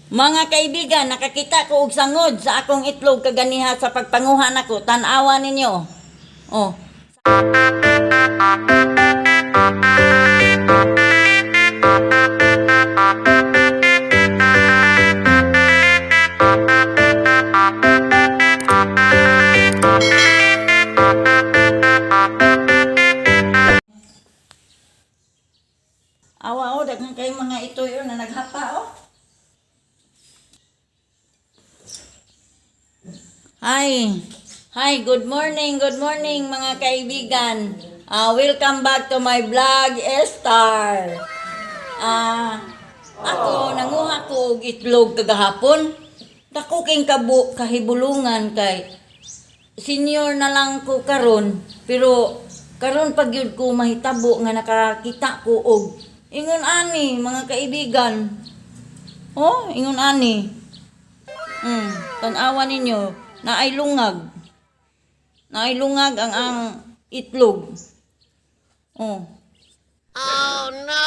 Mga kaibigan, nakakita ko og sangod sa akong itlog kaganiha sa pagpanguha nako. Tan-awa ninyo. Oh. Awa oh, daghan kay mga itoy oh, na naghapa oh. Hi. Hi, good morning mga kaibigan. Welcome back to my vlog, Estar. Ako, nanguha ko og itlog kagahapon. Dako king kabu kahibulungan kay senior na lang ko karon, pero karon pag yun ko mahitabo nga nakakita ko og ingon ani mga kaibigan. Oh, ingon ani. Tan-awa ninyo, naay lungag. Naay lungag ang itlog. Oh. Oh no!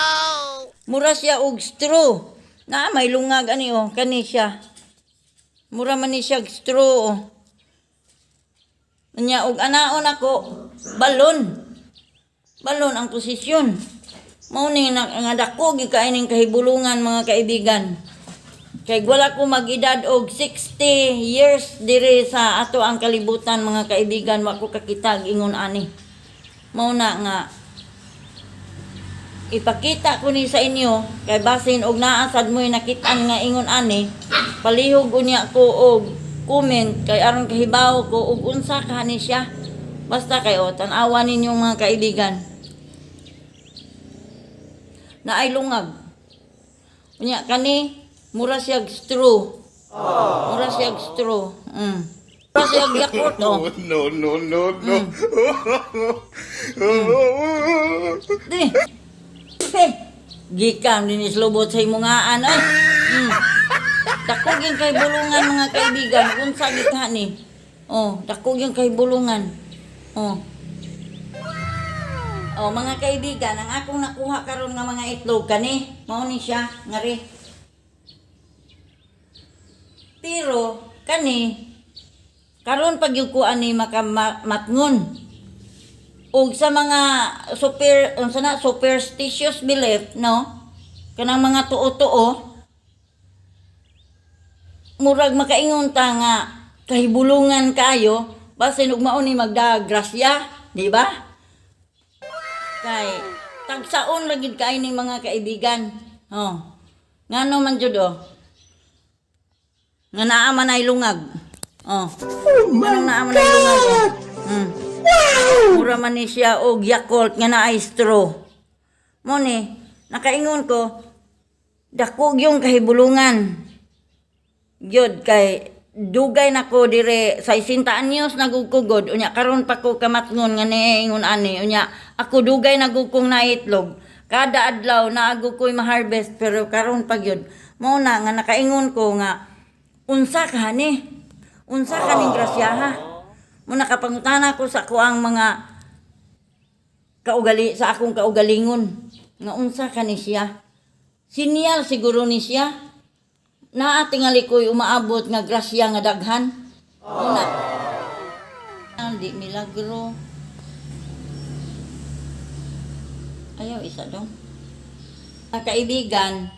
Mura siya og straw. Na may lungag ani oh, kani siya. Mura man ni siya og straw oh. Nya og anaon ako, balon. Balon ang posisyon. Mao ni na, nga dako gyud kay ning kahibulungan, mga kaibigan. Kay wala ko mag-edad og 60 years dire sa ato ang kalibutan, mga kaibigan, wa ko kakita og ingon ani. Mao na nga ipakita ko ni sa inyo kay basin og naa sad mo'y nakitaan nga ingon ani, palihog unya ko og comment kay aron kahibaw ko og unsa ka ni siya. Basta kay o tan-awa ninyo, mga kaibigan, naay lungag. Unya kani mura siya og straw, mura siya og straw, mura siya og Yakult oh. No, no, no, no. Di. Pe. Gikam din islubot sa imong ngaan ay. Dako gyud kay bulungan, mga kaibigan, unsa gid ni. Oh, dako gyud kay bulungan. Oh. Oh, mga kaibigan, ang akong nakuha karon nga mga itlog kani, mao ni siya ngari. Pero kani karon pag yung kuan ni makamatngon. Ug sa mga super unsa na superstitious belief, no, kanang mga tuo-tuo, murag makaingon ta nga kahibulungan kayo basin ug mao ni magdagrasya, di ba? Kay tagsaon ra gid kay ning mga kaibigan. Oh, ngano man jud oh nga naa man ay lungag oh. Nganong naa man ay lungag oh? Mura man ni siya og Yakult nga naay straw. Mo ni, nakaingon ko, dako yung kahibulungan. Gyud kay dugay na ko dire sa 60 anyos nagugkugod, unya karon pa ko kamatngon nga niingon ani. Unya ako dugay nagugkong naitlog. Kada adlaw naago ko'y ma-harvest, pero karon pa gyud. Mao na nga nakaingon ko nga unsa ka ni? Unsa ka ning grasyaha? Mo nakapangutana ko sa kuang mga kaugali sa akong kaugalingon nga unsa ka ni siya. Sinyal siguro ni siya. Naa tingali ko'y umaabot nga grasya nga daghan. Una. Di milagro. Ayaw isa dong. Mga kaibigan,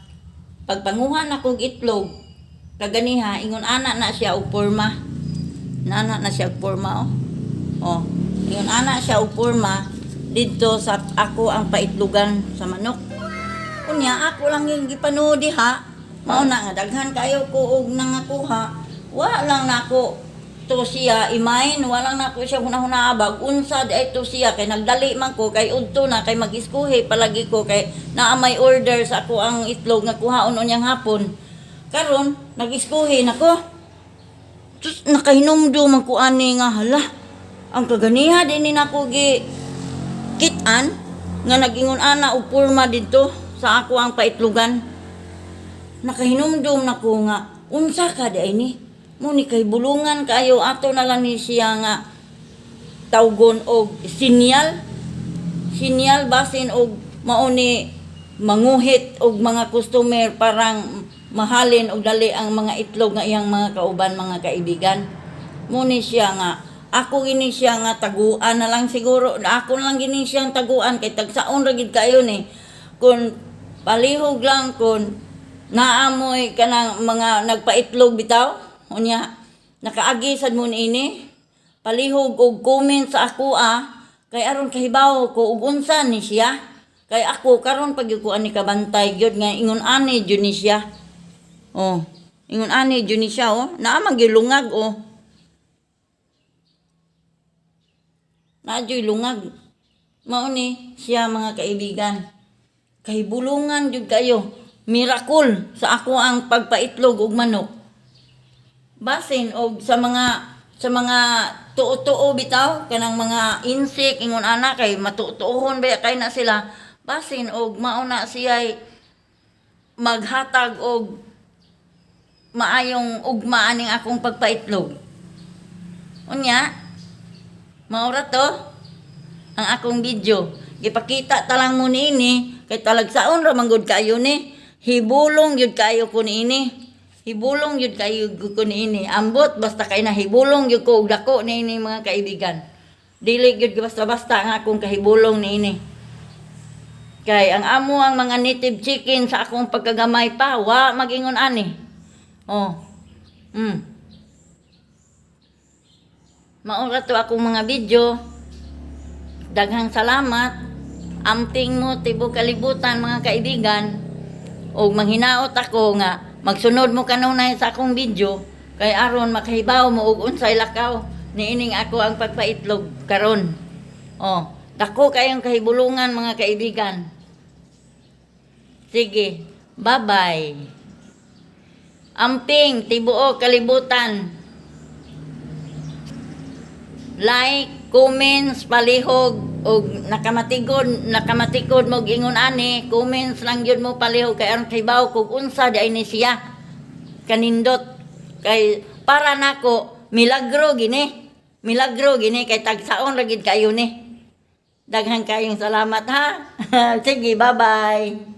pagpanguha na kog itlog, kaganiha, ingon ana na siya og porma. Nana na siya og porma oh. Oh, ingon ana siya og porma didto sa ako ang paitlogan sa manok. Unya ako lang yung gipanood diha. Mao na nga daghan kayo ko og nangakuha. Wa lang nako to siya imain, wa lang nako siya hunahuna bag unsa di ay to siya kay nagdali man ko kay udto na kay mag-iskuhe palagi ko kay naa may order sa ako ang itlog nga kuhaon unyang hapon. Karon nag-iskuhe nako. Sus, nakahinumdum man ko ani nga hala. Ang kaganiha din ni nako gi kitan nga nagingon ana og porma didto sa ako ang paitlogan. Nakahinumdum nako nga unsa ka di ay ni? Mo ni kay bulungan kaayo, ato na lang ni siya nga tawgon og sinyal. Sinyal basin og mao ni manguhit og mga customer parang Mahalin og dali ang mga itlog nga iyang mga kauban, mga kaibigan. Muni siya nga ako gini siya nga taguan na lang siguro. Ako na lang gini siyang taguan kay tagsaon ra gid kayo ni. Kung palihog lang kun naamoy kanang mga nagpaitlog bitaw unya nakaagi sad mo niini, palihog og comment sa ako ah, kay aron kahibaw ko og unsa ni siya, kay ako karon pag ko ani kabantay gyud nga ingon ani jud ni siya. Oh, ingon ani jud ni siya. Oh, naa man gyud lungag. Oh, naa gyud lungag. Mao ni siya, mga kaibigan. Kahibulungan jud kayo, miracle sa ako ang pagpaitlog og manok. Basin og sa mga tuo-tuo bitaw, kanang mga insect ingon ana, kay matutuohon ba kay na sila. Basin og mao na siya maghatag og maayong ugma aning akong pagpaitlog. Unya mao ra to ang akong video. Gipakita ta lang mo niini kay talagsaon ra man gud kayo ni. Hibulong gyud kayo ko niini. Hibulong gyud kayo ko niini. Ambot basta kay na hibulong gyud ko og dako niini, mga kaibigan. Dili gyud basta-basta ang akong kahibulong niini. Kay ang amo ang mga native chicken sa akong pagkagamay pa, wa magingon ani. Oh. Mao ra to akong mga video. Daghang salamat. Amping mo tibok kalibutan, mga kaibigan. Og manghinaot ako nga magsunod mo kanunay sa akong video kay aron makahibaw mo og unsay lakaw niining ako ang pagpaitlog karon. Oh, dako kayong kahibulungan, mga kaibigan. Sige, bye-bye. Amping tibuok kalibutan. Like, comments, palihog og nakamatigod, nakamatikod mo og ingon ani, comments lang gyud mo palihog kay aron kahibaw kog unsa di ay ni siya kanindot. Kay para nako milagro gini. Milagro gini kay tagsaon ra gid kayo ni. Daghan kayong salamat ha. Sige, bye-bye.